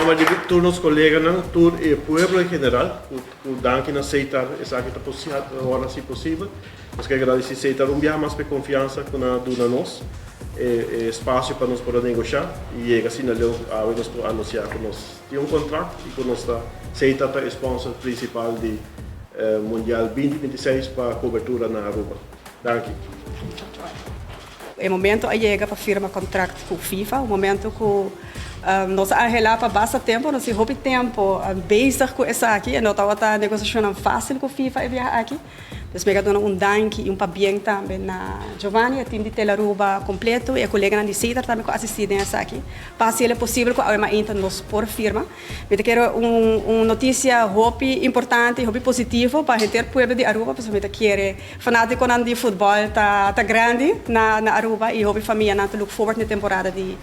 Nomber di tur nos coleganan, tur e pueblo en general, cu danki na Setar esaki ta worde haci posibel. Nos kier agradeci Setar un biaha mas pa e confiansa cu nan a duna nos, e espacio pa nos por a negosha y yega asina leu cu awe nos por anuncia cu nos tin un contract y cu nos ta Setar ta e sponsor principal di Mundial 2026 pa cobertura na Aruba. Danki. E momento a yega pa firma contract cu FIFA, un momento cu nos a anhela pa basta tempo, nos tin hopi tempo bezig cu esaki, e no tabata negociacionnan facil cu FIFA e biaha aki. Dus mi a duna un danki y un pabien tambe na Giovanni, e team di Telaruba completo y e coleganan di Cedar tambe cu a asisti den esaki pa haci e posibel cu awe mainta nos por firma. Mi ta kere un un noticia hopi importante y hopi positivo pa henter pueblo di Aruba pasobra mi ta kere fanaticonan di futbol ta ta grandi na na Aruba y hopi famianan ta look forward na e temporada di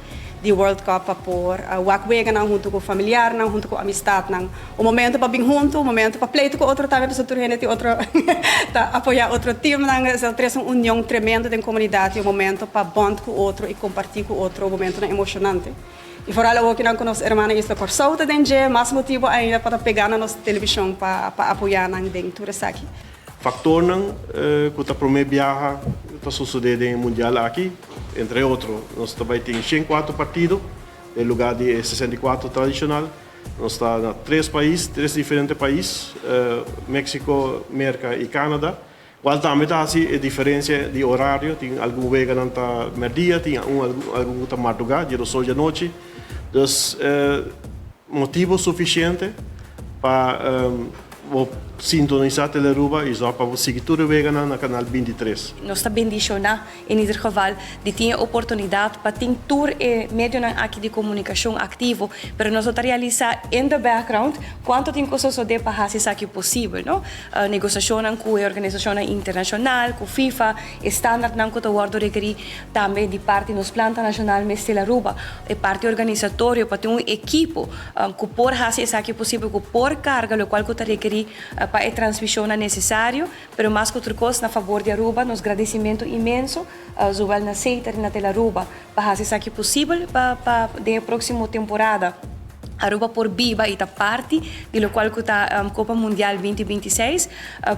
di World Cup pa por wak weganan hunto cu familiarnan, hunto cu amistadnan. Un momento pa bin hunto, un momento pa pleito cu otro tambe pasobra tur hende tin otro ta apoya otro teamnan. Esaki ta trece un union tremendo den comunidad y un momento pa bond cu otro y comparti cu otro momentonan emocionante. Y vooral awor cu nan cu nos hermana Isla Corsou ta den dje, mas motibo ainda pa ta pega na nos television pa pa apoya nan den tur esaki. Factornan cu ta prome biaha ta sucede den e mundial aki, entre otro nos ta bay tin 104 partido den lugar di e 64 tradicional. Nos ta na tres pais, tres diferente pais, Mexico, Merca y Canada, cual tambe ta haci e diferencia di horario, tin algun weganan ta merdia, tin algun cu ta marduga, dje dos or dje anochi. Dus motibo suficiente pa bo sintonisa Telearuba y zorg pa bo sigui tur e weganan na canal 23. Nos ta bendiciona In ieder geval di tin e oportunidad pa tin tur e medionan aki di comunicacion activo, pero nos no ta realisa in the background cuanto tin cu sosode pa haci esaki posibel, no? Negociacionnan cu e organisacionnan internacional, cu FIFA, e standardnan cu ta wordo rekeri tambe di parti nos planta nacional mester Aruba, e parti organisatorio pa tin un ekipo cu por haci esaki posibel, cu por carga locual cu ta rekeri pa e transmisionnan necesario. Pero mas ku tur kos na fabor di Aruba nos gradisimentu inmenso zowel na Setar i na Telaruba pa hasi esaki posibel pa pa den e próksimo temporada Aruba por biba i ta parti di lokual ku ta Kopa Mundial 2026.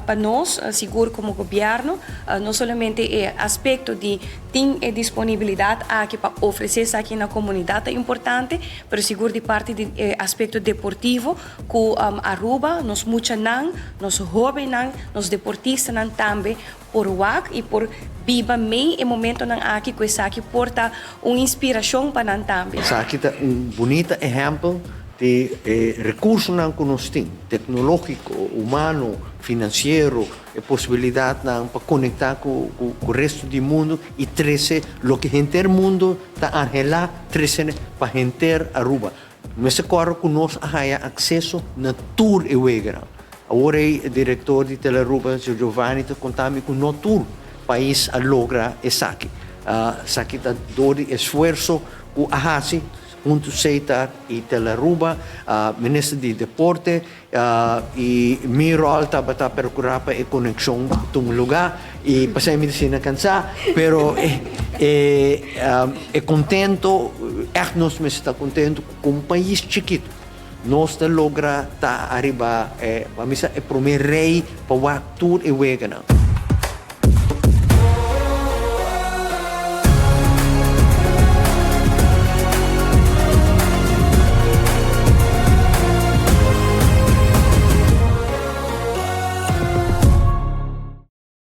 Pa nos sigur komo gobièrnu no solamente e aspekto di tin e disponibilidat aki pa ofresé esaki na komunidat ta importante pero sigur di parti di e aspekto deportivo Ku Aruba nos muchanan, nos hóbennan, nos deportistanan tambe por wak i por biba mei e momentonan aki ku esaki por ta un inspirashon pa nan tambe. Esaki ta un bunita ehèmpel di e rekursonan ku nos tin, teknológiko, humano, finansiero, e posibilidatnan pa konektá ku resto di mundu i trese loke henter mundu ta anhelá trese pa henter Aruba. Mester kòrda ku nos a haña akseso na tur e weganan. Awor ei e direktor di Telearuba, señor Giovanni, ta konta mi ku no tur pais a logra esaki. Esaki ta dor di esfuerso ku a hasi huntu Setar i Telearuba, Minister di Deporte i mi ròl tabata perkurá pa e konekshon tuma lugá i pasei mi ta sinti kansá, pero e e kontento, ègt nos mester ta kontento ku un pais chikitu nos ta logra ta ariba e, pa mi sa, e promé rei pa wak tur e weganan.